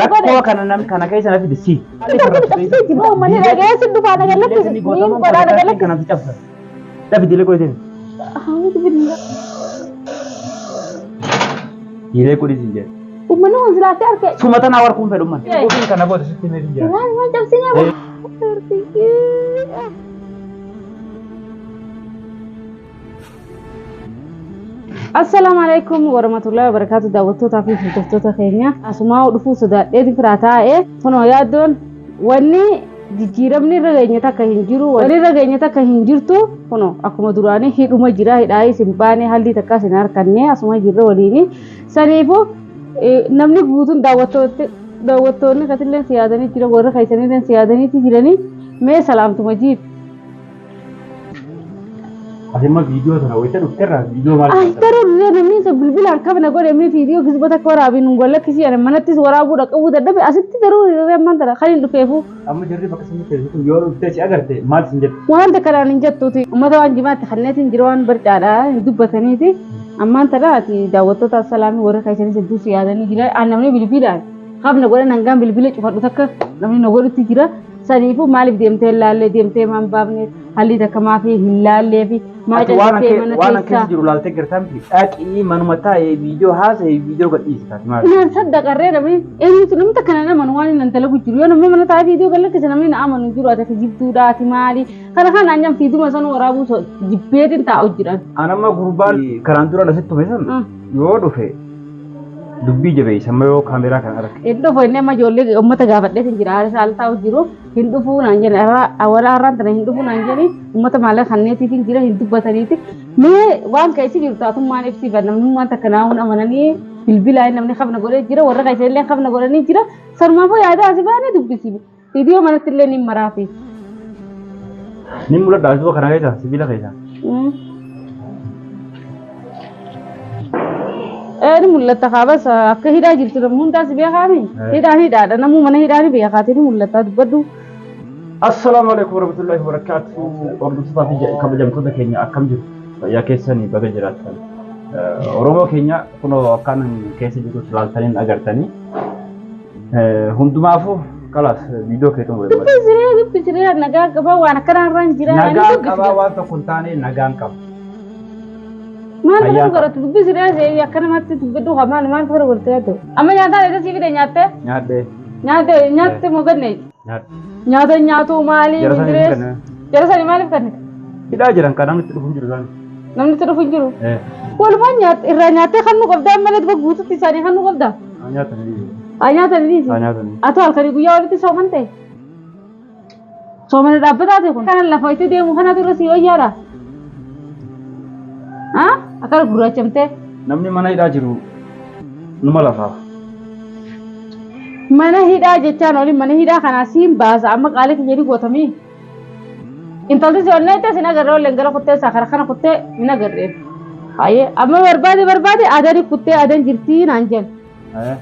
Rakkoo kana nam kana keessa na fide si. Cabsee jira uummanni dhaga'ee si dhufaa naga lakkisi. Niin godhaa naga lakkisi. Kanatu cabsa. Dafi dilee godhate. A'uudhu billah. Dilee godhi siin jedhe. Uummanni kun silaatti arge. Suma tanaa warquun fedhu man. Ofiin kana booda sitti himee jira. Waan waan cabsinee boo. Assalaamu alaikum warahmatullahi wabarakatuh daawwattootaa fi hordoftoota keenya asumaa dhufuu sodaadheeti firaa taa'ee kunoo yaaddoon wanni jijjiiramni irra geenye takka hin jiru wanni irra geenye takka hin jirtu kunoo akkuma duraanii hidhuma jira hidhaayis hin baane hallii takkas hin harkanne asuma jirra waliini saniifuu namni guutuun daawwattoonni katillee si yaadanii jira warra keessanillee si yaadaniiti jiranii mee salaamtuma jiif. Ati immoo viidiyoo sana wayita dhufterraa viidiyoo maal Ay, garuu illee namni isa bilbilaan kabna godhe mee viidiyoo kisbata akka waraabin hin wallakkisii ani manattis waraabuu dhaqabuu dadhabe asitti garuu hirree ammaan tana kan hin dhufeefu Amma jarri bakka isin teessu kun yoo dhuftee si agarte maal isin jettu? waan takka naan hin jettuuti. Uummata waan jimaatti kanneetiin jira waan barcaadha hin dubbataniiti. Ammaan tana ati daawwattoota assalaamii warra keessanis hedduu si yaadanii jira. Aan namni bilbilaan kabna godhan hangaan bilbila cufadhu takka namni na godhutti jira. Saniifuu maaliif deemtee hin laallee deemtee maan baafne hallii takka maafi hin laallee fi maa Ati waan calliftee mana waan keessaa. keessa jiru laaltee gartaa miti. Dhaqii manuma taa'ee viidiyoo haasa'ee viidiyoo gadhiisi taate maali? Naan saddaqarree namni eenyutu namni takka nan amanu waan inni dalagu jiru yoo namni mana taa'ee viidiyoo gad lakkise namni na amanu hin jiru ati kijibduudha ati maali kana kan naan jaan fiiduma san waraabuu jibbeetiin taa'u jiran. An amma gurbaan karaan dura asitti tume san yoo dhufe dubbii jabeessa amma yoo kaameeraa kana arge. Hin dhufu inni amma ijoollee uummata gaafadheetiin jira haala isaa taa'u jiru hin dhufu naan jedhe awwaala har'aan tana hin dhufu naan jedhe uummata maallaqa kanneetiitiin jira hin dubbataniiti mee waan keessa jiru taatummaan ibsiifan namnummaan takka naa'uun amananii bilbilaa namni kabna godhee jira warra keessa illee kabna godhanii jira sanumaafuu yaada asii baanee dubbisi viidiyoo manatti illee ni maraafi. Ni mul'ata asuma kana keessa sibiila keessa. Ni mul'ata kaabas akka hidhaa jirtu namni hundaa si beekaami. Hidhaan hidhaadha namuu mana hidhaa ni beekaati ni mul'ata dubbadhu. Assalaamu alaikum warahmatullahi wabarakatuh. Hordoftoota fi kabajamtoota keenya akkam jirtu? Fayyaa keessanii baga jiraattan. Oromoo keenya kunoo akkaan keessa jirtu ilaaltanii agartanii. Hundumaafuu kalaas viidiyoo kee xumure. Dubbisiree dubbisiree nagaa qabaa waan akkanaa irraan jira. Nagaan qabaa waan tokko hin taane nagaan qaba. Maal Fayyaa fara qaba. godhatu dubbisiree seeyi akka namatti dubbadhu haa maal maal fara godhate yaaddu. Amma nyaataan eessa sii fide nyaattee? Nyaadhee. Nyaatte nyaatte moo ganne? Nyaadhe. Nyaata nyaatu maali? Jara sanii Mindirees. kenne. Jara sanii maaliif kenne? Hidhaa jiran kan namni itti dhufu hin jiru isaan. Namni itti dhufu hin jiru. Eh. Walumaan nyaat irraa nyaattee kan nu qabdaa malee duba guututti isaanii kan nu qabdaa. Haa nyaatanii. Haa nyaatanii dhiisi. Haa nyaatanii. Atoo halkanii guyyaa walitti sooman ta'e. Soomana dhaabbataa ta'e kun. Kana lafa itti deemu kanatu irra sii wayyaadha. Haa akkana gurraachamtee. Namni mana hidhaa jiru numa lafaa. Mana hidhaa jechaan olin mana hidhaa kanaa siin baasa amma qaalii kiyya ni gootamii. Intalti si onneetti sin agarree olleen gara kuttee isaa kara kana kuttee hin agarree. Hayyee amma barbaade barbaade adani kuttee adan jirtii naan jedhan.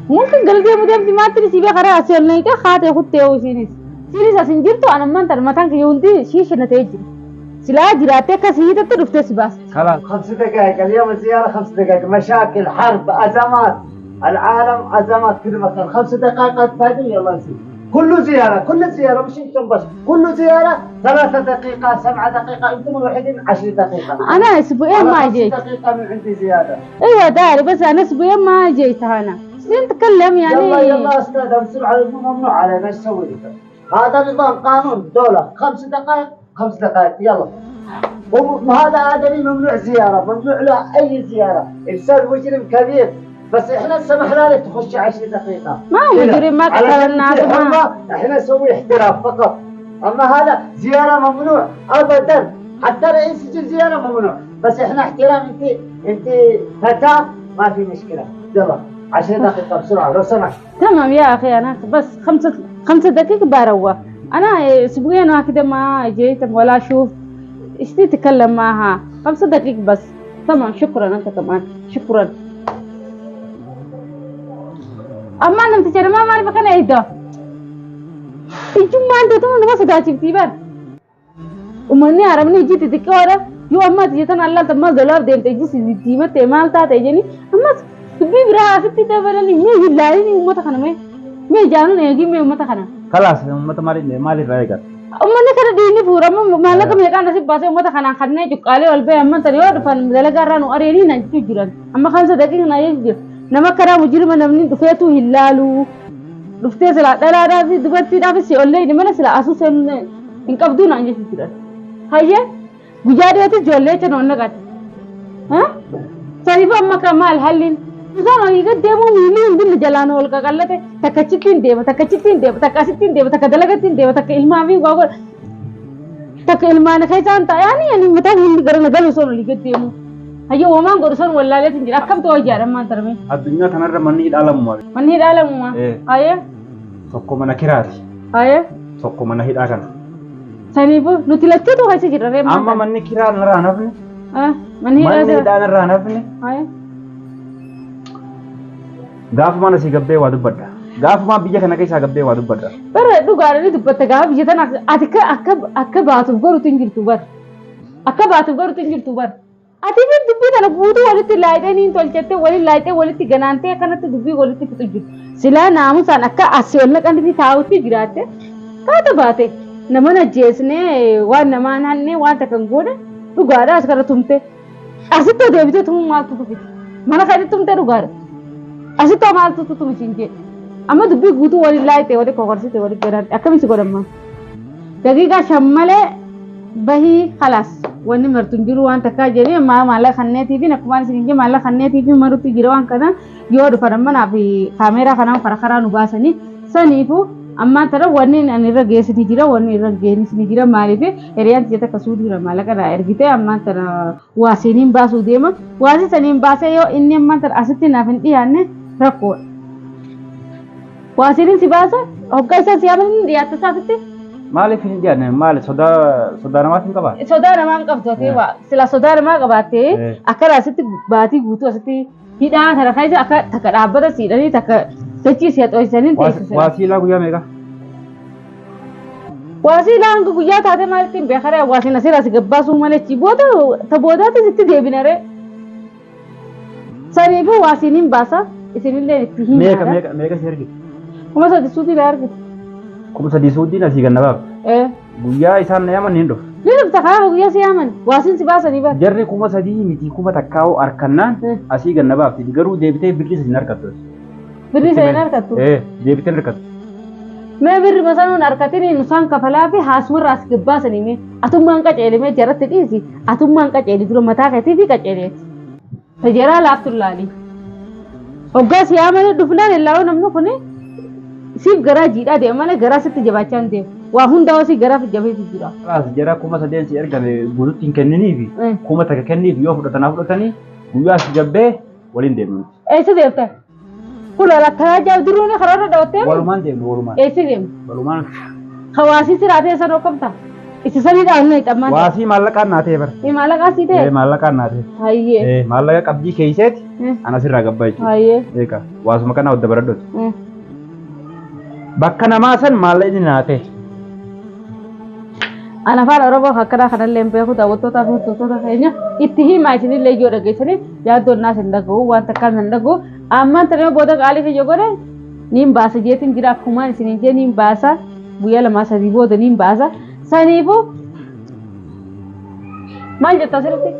Mumkin gara deemu deemti maatti si beekara asii onneetti haatee kuttee hoo isiinis. Isiinis as hin jirtu an ammaan tan mataan kiyya hundi shiishina ta'ee jira. Silaa jiraattee akka si hiitatti dhuftee si baasti. Kalaas. 5 دقائق اليوم الزيارة 5 دقائق مشاكل حرب أزمات العالم أزمات كل مكان 5 دقائق فاضي يلا نسيب كل زيارة كل زيارة مش انتم بس كل زيارة 3 دقيقة 7 دقيقة انتم الوحيدين 10 دقيقة أنا أسبوعين أنا ما 5 جيت. دقيقة من عندي زيادة أيوة داري بس أنا أسبوعين ما جيت أنا. نتكلم يعني. يلا يلا استاذ بسرعة ممنوع علينا ايش اسوي لك؟ هذا نظام قانون دولة 5 دقائق 5 دقائق يلا. وهذا آدمي ممنوع زيارة ممنوع له أي زيارة إنسان مجرم كبير بس إحنا سمحنا لك تخش 10 دقيقة. ما هو مجرم ما قتل علشان الناس في ما. حرمة إحنا نسوي احتراف فقط. أما هذا زيارة ممنوع أبدا حتى رئيس سجن زيارة ممنوع بس إحنا احترام أنت فتاة ما في مشكلة يلا 10 دقيقة بسرعة لو سمحت. تمام يا أخي أنا بس 5 دقيقة بروح. أنا أسبوعين كده ما جيت ولا أشوف اشتي تكلم معها 5 دقيقة بس. تمام شكرا أنت كمان شكرا. أما أنا متجرى ما أعرف كان إيه ده. الجمعة أنت تقول بس ده شفتي بار. ومني عربني جيت تذكره يو أما تجيتنا الله تما دولار دين تجي سيدي ما تمال تا تجيني أما Dubbii biraa asitti dabalanii mee hin laalini uummata kana mee mee jaanuun eegii mee uummata kana. Kalaas uummata maaliin maalirraa eegata? Uummanni kana diinni fuurama maallaqa meeqaan asii baasee uummata kanaan kanneen cuqqaalee wal bahe amma tana yoo dhufan dalagaa irraa nu ari'anii naan jechuu jiran. Amma kan sadaqii kana jechuu jira. Nama karaa mujirima namni dhufeetu hin laalu. Dhuftee silaa dhalaadhaaf dubartiidhaaf si ollee hin mana silaa asuu seenuu hin qabduu naan jechuu jiran. Hayyee guyyaa dhiyootti ijoollee jecha noon naqate. Saniif amma kan maal halliin? Isaan olii gad deemuu miilli hundinni jalaan ol qaqallate takka achitti hin deema takka achitti hin deema takka asitti hin deema takka dalagatti hin deema takka ilmaa fi waa godha takka ilmaan keessaan ta'a yaani ani mataan hundi gara na galu son olii gad deemu. Hayyoo wamaan godhu son wallaaleetiin jira akkamtu wayyaadha ammaan tarmee. Addunyaa kanarra manni hidhaa lamuma. Manni hidhaa lamuma. Hayyee Tokko mana kiraati. hayyee Tokko mana hidhaa kana. saniifuu nuti lachuutu keessa jirra ree. Amma manni kiraa narraa hin hafne. Manni hidhaa Manni hidhaa narraa hin hafne. Hayyee. Gaafumaan asii gabbee waa dubbadha. Gaafumaan biyya kana keessaa gabbee waa dubbadha. Bara dhugaadha ni dubbatta gaafa biyya tana ati akka akka baatuuf goruutu hin jirtu bar. Akka baatuuf goruutu hin jirtu bar. Ati fi dubbii tana guutuu walitti laayitee niin tolchattee waliin laayitee walitti ganaantee akkanatti dubbii walitti fixu jirtu. Silaa naamusaan akka asii ol naqanitti taa'utti jiraatte taata baate nama ajjeesnee waan namaan hannee waan takka hin goone dhugaadha as kana tumte. Asitti deebitee tumuu maaltu tufite? Mana kanatti tumte dhugaadha. Asitti maaltu tutume siin jedhe. Amma dubbii guutuu waliin laayitee waliin kokorsite waliin ganaante akkamitti godhamma? Daqiiqaa 5 malee bahii khalaas wanni martu hin jiru waan takkaa jedhee maallaqa kanneetii fi akkuma isin hin maallaqa kanneetii fi marutti jira waan kana yoo dhufan amma naaf kaameeraa kanaan karaa karaa nu baasanii saniifu ammaan tana wanni ani irra geessini jira wanni irra geessini jira maaliif hiriyaan tiyya takka suudii irra maallaqa naa ergite ammaan tana waasiiniin baasuu deema waasii saniin baasee yoo inni ammaan tana asitti naaf hin dhiyaanne rakkoodha. Waasiiniin si baasa hoggaa isaan si yaaman inni dhiyaatta isaa asitti. Maaliif hin dhiyaanne? Maali sodaa namaatiin qabaa? Sodaa namaa hin qabdu ati waa sila sodaa namaa qabaattee akkana asitti baatii guutuu asitti hidhaa kana keessa akka takka dhaabbata siidhanii takka dachii si haxooysanii teessisan. Waasiilaa guyyaa meeqa? Waasiilaa hanga guyyaa taatee maalitti hin beekaree waasiin asirraa si gabbaasuu malee chi booda ta boodaatis itti deebinaree. Saniifuu waa isiniin baasa isinillee itti Meeqa himaadha. meeqa meeqa si ergite? 3,000 suutii na argite. 3,000 suutiin asii ganna baafte. Ee. Guyyaa isaan na yaaman hin dhufu. Ni dhufta karaa guyyaa si yaaman waasiin si baasanii bara. Jarri 3,000 miti 1,000 harkannaan asii ganna baafti. Garuu deebitee birrii hin harkattu. Birrii isa hin harkattu. Ee deebitee hin harkattu. Mee birri masanuun harkatini nusaan kafalaa fi haasumarraa as gabbaasanii mee atummaan qaceele mee jaratti dhiisi atummaan qaceeli dura mataa keetii fi qaceeleeti. Tajaraa laaftu laali. Hoggaa si yaamanii dhufnaan illaa namni kun siif garaa jiidhaa deema malee garaa sitti jabaachaa hin deemu. Waa hundaa si garaa jabeessu jira. Kalaas jara 3,000 si ergame guututti hin kenniniifi 1,000 kenniif yoo fudhatanaa fudhatanii guyyaa si gabbee waliin deemnu. Eessa deemta? Kun lakkaa jaal duruun karaa irra dhawattee? Walumaan deemnu walumaan. Eessa deemtu? Walumaan. Hawaasii siraatee san hokkamta? Isa sanii dhaabne hidhamaan. Waasii maallaqaan naa ta'e bara. Maallaqaa sii ta'e? Maallaqaan naa ta'e. Hayyee. Maallaqa qabdii keeyseeti ana sirraa gabbaa jechuudha. Hayyee. Eegaa waasuma kana wadda baradhooti. Bakka namaa san maallaqni naa ta'e. Ana afaan Oromoo akkanaa kanallee hin beeku daawwattootaa fi hordoftoota keenya itti himaa isinillee yoo dhageessanii yaaddoon naas hin dhaga'u waan takkaan hin dhaga'u ammaan tana booda qaalii kiyya godhe niin baasa jeetiin jira akkumaan isiniin jee niin baasa guyyaa 2 3 booda niin baasa saniifuu maal jetta asirratti?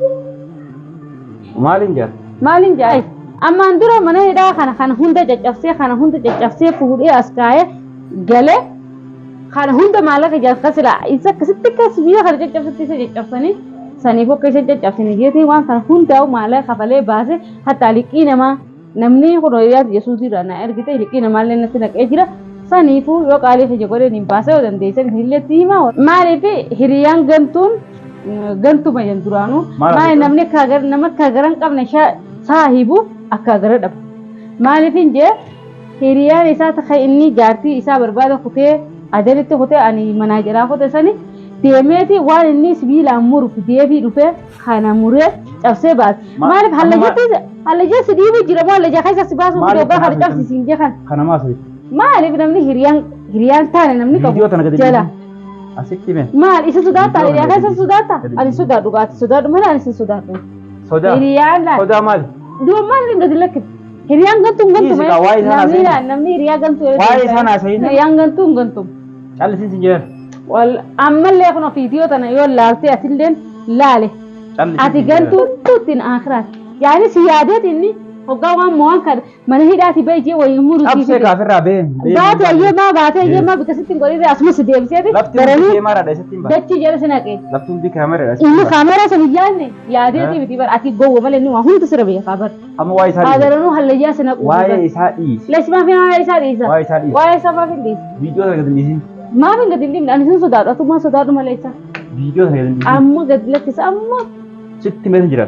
Maaliin jaa? Maaliin jaa? Ammaan dura mana hidhaa kana kana hunda caccabsee kana hunda caccabsee fuudhee as kaa'ee galee kana hunda maallaqa ijaarsa sila isa akkasitti akka sibiila kana caccabsatti isa caccabsanii saniif akka isa caccabsanii jeetiin waan kana hundaa'u maallaqa kafalee baase hatta liqii namaa namni kun hiriyaatu Yesuus irraa na ergite liqii namaallee natti naqee jira saniifuu yoo qaalii kiyya godheen hin baasee yoo dandeessan isinillee itti himaa maaliif hiriyaan gantuun gantuma yan duraanuu maali namni akka nama akka gara hin qabne saahibu akka gara dhaba maaliif hin jee hiriyaan isaa takka inni jaartii isaa barbaada kutee adalitti kutee ani manaa jalaa kute sani deemeeti waan inni sibiilaan muru fideefii dhufee kana muree cabsee baase. Maaliif hallayyaa si dhiibuu jira moo hallayyaa keessa si baasuu fide hoggaa kana cabsisiin jee kana. Kana maas Maaliif namni hiriyaan taane namni qabu Viidiyoo tana gadi jala. Asitti mee. Maal isa sodaata Viidiyoo hiriyaa kana keessa sodaata gadi ani sodaadhu gaati sodaadhu malee ani sin sodaadhu. Sodaa. Hiriyaan laal. Sodaa maali? Duuba maaliif gadi lakkifte? Hiriyaan gantuu hin gantu. Dhiisi kaa, waa'ee isaan Namni haasa'in. namni hiriyaa gantuu. Waa'ee isaan haasa'in. Hiriyaan gantuu hin gantu. Callisiin sin jedhan. Wal ammallee kun viidiyoo tana yoo laaltee atilleen laale. Callisiin Ati sin jedhan. gantuu ittiin akiraati. Yaani si yaadeet inni hoggaa waan mo'an kan mana hidhaati ba'e jee wayii muru Cabsee kaafirraa bee. Baate ayyeemaa baate ayyeemaa bika sitti hin godhine asuma si deebiseeti Lafti hundi daranii keemaradha isatti hin baane. dachii jala si naqe. Lafti hundi kaameradha isatti Inni hin baane. kaameraa sana hin yaadne yaadeeti miti bara ati gowwa malee inni waa hundi sirra beekaa bara. Amma waa'ee isaa dhiisi. Haadaranu hallayyaa si naqu. Waa'ee isaa dhiisi. Lees maaf waa'ee isaa dhiisa. Waa'ee isaa dhiisi. Waa'ee isaa maaf hin dhiisa. Viidiyoo sana gadi hin dhiisin. Maaf hin gadi hin dhiifne ani sin sodaadhu atummaa sodaadhu malee isaa. Viidiyoo sana gadi hin dhiisin. Amma gadi lakkisa amma Sitti meeshaan jira.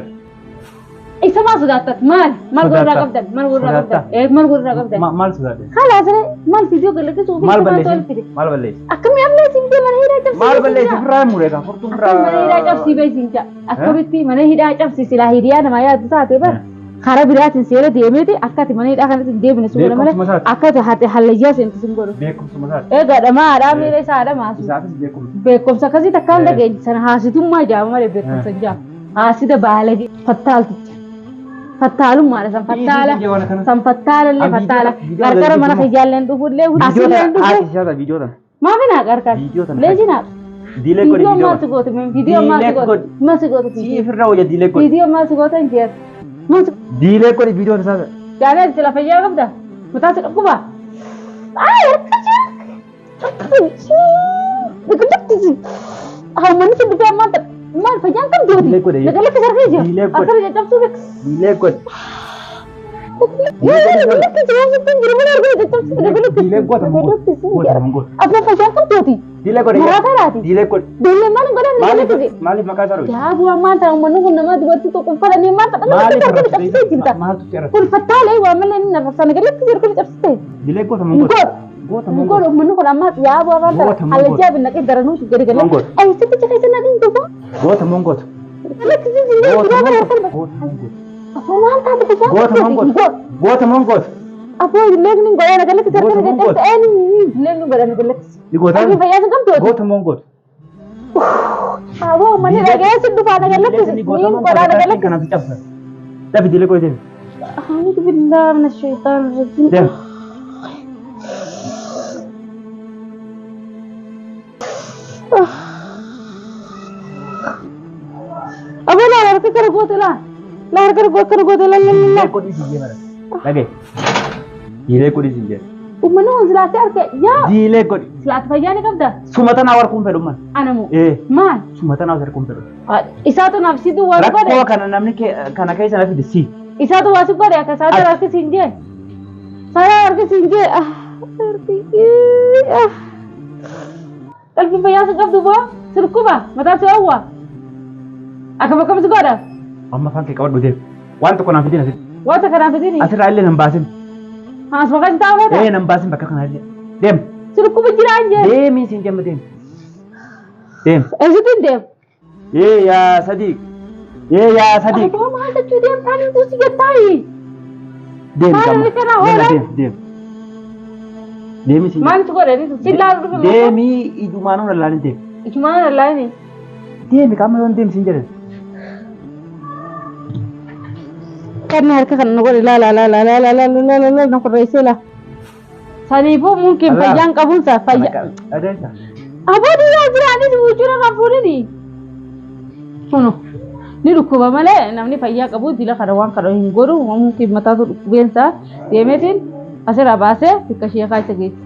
isa maal sodaattat maal maal godhaa Sodaattaa. qabdan maal godhaa Sodaattaa. qabdan maal godhaa qabdan. Maal sodaadhe? Kalaas maal viidiyoo gad lakkisuu fi Maal isa maaltu balleessi? ol fide. Maal balleessi? Akkamii amma isin jee mana hidhaa cabsii Maal beesin balleessi? jaa? Ofirraa hin muree kaa furtuu Akkam mana hidhaa ofirraa. cabsii beesin jaa? Akkamitti mana hidhaa cabsii silaa hiriyaa namaa yaaddu taate bar karaa biraatiin seera deemeeti akka ati mana hidhaa kanatti hin deebine si godha malee Beekumsuma isaati. akka ati hate hallayyaa seentu sin godhu. Beekumsuma isaati. Egaa dhamaa haadhaa miira isaa haadhamaa sun. Isaafis beekumsa. Beekumsa akkasii takkaan dhageenye sana haasitummaa jaama malee beekumsa hin jaamu. Haasida baalagee fattaalticha. Fattaalummaadha san fattaala. Dhiisii waan kana. San fattaalallee An fattaala. viidiyoo Qarqara mana viidiyoo kiyyaalleen dhufullee Viidiyoo asillee tana dhufu. haati isaa viidiyoo tana. Maaf hin qarqar. Viidiyoo tana. Leejinaa. Diilee godhi Viidiyoo viidiyoo. maal si goote? Viidiyoo maal si Diilee goote? godhi. Maal si goote? Si ofirraa hojja diilee godhi. Viidiyoo maal si goote hin jeer. Maal si Diilee godhi viidiyoo isaa. Jaalee sila fayyaa qabda? Mataa si dhukkuba? Ay harka jira. Haummanni si dhufee maal ta'e? Maal fayyaan qabdu Diilee godhi. Naga lakki sarfee jira. Diilee godhi. Akkana caccabsuu beeks. Diilee godhi. Diilee goota moo goota? Goota moo goota? Abbaa fayyaan qabdooti. Diilee godhi. Maraa kanaati. Diilee godhi. Diilee maal godhan naga Maaliif lakkisi. maaliif maqaa isaa dhooyte? Jaabuu ammaan ta'an uummanni kun nama dubartii tokko uffatanii maal ta'an nama Maaliif harka cabsitee jirta. Maaltu si arrabsa? Kun fattaalee waa malee inni nafa sana gadi harka cabsitee. Diilee goota moo goota? Goota. Goota moo Goota goota? uummanni kun ammaa yaabuu afaan Goota ta'an moo halajjaa binnaqee daranuu gadi galee. Goota. Ay sitti keessa na dhiin dhufa. Goota moo goota? Lakkisi jiree Goota biraa moo bara harka. goota? Afoo maal taate fayyaan Goota moo qabdooti. goota? Goota moo goota? Afoo leegni godhaa naga lakkisi harka Goota moo cabsitee. goota? Leegni godhaa naga lakkisi. Ni gootaa? Afoo fayyaa sun qabdooti. Goota moo goota? Aboo uummanni dhaga'ee si dhufaa naga lakkisi. Ni goota Niin moo godhaa naga goota? lakkisi. Kanaaf cabsa. Dafi diilee godhi deemi. أعوذ بالله من الشيطان الرجيم Deemi. أبو لا لا كر قوت لا لا كر قوت كر قوت لا لا لا Diilee godhi si jee mara. Dhagaye. Diilee godhi si jee. ومن هو زلاتي أرك يا Diilee godhi. زلات فياني قبدا Suma tanaa warquun fedhu man. أنا مو Ee. ما Suma tanaa warquun fedhu. إساتو نفسي دو وارو Rakkoo قد kana namni kana keessa na fide si. إساتو واسو قد يا كساتو أرك سينجي سارة أرك سينجي آه أرك آه قلبي فياس قبض بوا سركوبا متى سوى أكمل كم سكورة Amma afaan kee qabadhu deemi. Waan tokko naaf fidin asitti. وانت كلام بديني Asirraa illee nan baasin. ها اسمع كذا تعمل Ee nan baasin bakka kana illee. Deemi. سركوبا جيران جي Deemi siin jemma deemi. Deemi. إيش تندم Ee yaa Sadiq. Ee yaa Sadiq. أبو ما هذا شو ديم ثاني دوسي جتاي Deemi Maal gamma. kana Yalla hoola? deemi deemi. Deemi siin ما أنت قول أنت تلا Deemi ijumaanuu lallaanin deemi. إيش ما أنا لا Deemi qaama yoon deemi siin jedhan. كان هركا كان نقول لا لا لا لا لا لا لا لا لا لا نقول رئيسي لا سنيفو ممكن Allah. فيان قبول سا فيان Adeemsa. أبو دي أجراني وجورا رفورني كنو ni dhukkuba malee namni fayyaa qabu dila kana waan kana hin godhu mumkin mataatu dhukkubeensa deemeetiin asirraa baasee bikka ishee kaasa geessa.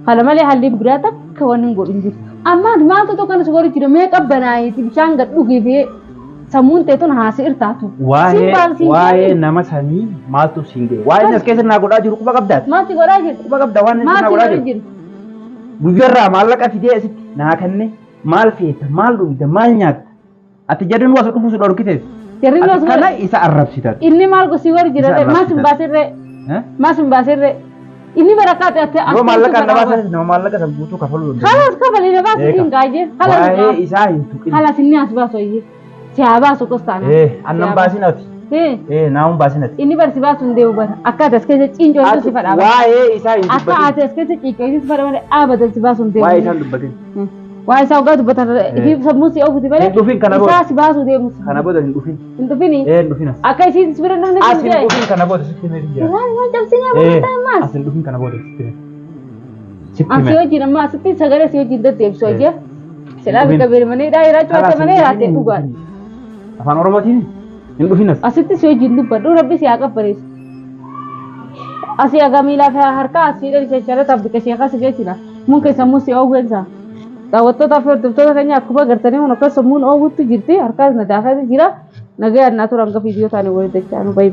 Kana malee halli biraa takka waan hin godhu hin jiru. Amma maaltu tokko kanas godhu jira mee qabbanaayiiti bishaan gad dhugee fi sammuun teetun haasii irtaatu. Waa'ee nama sanii maaltu siin ga'e? Waa'ee inni as keessa naa godhaa jiru quba qabdaati. Maalti godhaa jiru? Quba qabda waan inni naa Maalti godhaa godhu jiru. jiru? Guyyaarraa maallaqa fidee asitti naa kenne maal feeta maal dhugda maal nyaatta? Ati jarri nu as dhufu si dhorkiteef. Jarri nu Ati as kana isa arrabsitan. Inni maal gosii warri jira Isa maal sin baasirree maal sin baasirree inni barakaate ati Yoo maallaqa na baasan nama maallaqa san guutuu kafaluu danda'a. خلاص كفل إذا باس Eega. إن قاجر خلاص Waa'ee isaa hin tuqin. خلاص إني أسباسو إيه سياباسو كستانا Ee annan baasin ati. إيه Ee naamun baasin ati. إني برسي باسو نديو بر أكاد أسكت تشينجو Ati سفر أبا waa'ee isaa hin أكاد dubbatin. أسكت تشينجو سفر أبا أبدا سباسو نديو Waa'ee isaa hin dubbatin. Waa isaa ogaa dubbatan ifiif sammuu si ofuti malee Hin dhufin kana booda. isaa si baasuu deemus. Kana booda hin dhufin. Hin dhufini. Ee hin dhufin as. Akka isiin si bira hin dhufne As sin hin jee. dhufin kana booda sitti himee jira. Maal maal cabsinee Ee amma ta'e as hin dhufin kana booda sitti himee. Sitti An si himee. wajjin amma asitti sagalee si wajjin deddeebisu Ee. hojii. Silaa Hin bika dhufin. beelmanii dhaa jiraachuu Karaa baate malee hin raatee dhufin. dhugaadha. Afaan Oromootiin hin dhufin as. Asitti si wajjin dubbadhu rabbi si haa qabbaneessu. Asii haga miilaa fi harkaa asii dha shasharataaf bika sheekaa si geessina. Mun keessa sammuu si oowwensa. Daawwattootaa fi hordoftoota keenya akkuma agartanii kun akka sammuun oowwutti jirti harkaas na daakatti jira. Nagayaan naa turan hanga viidiyoo taane walitti dachaanu baay'ee.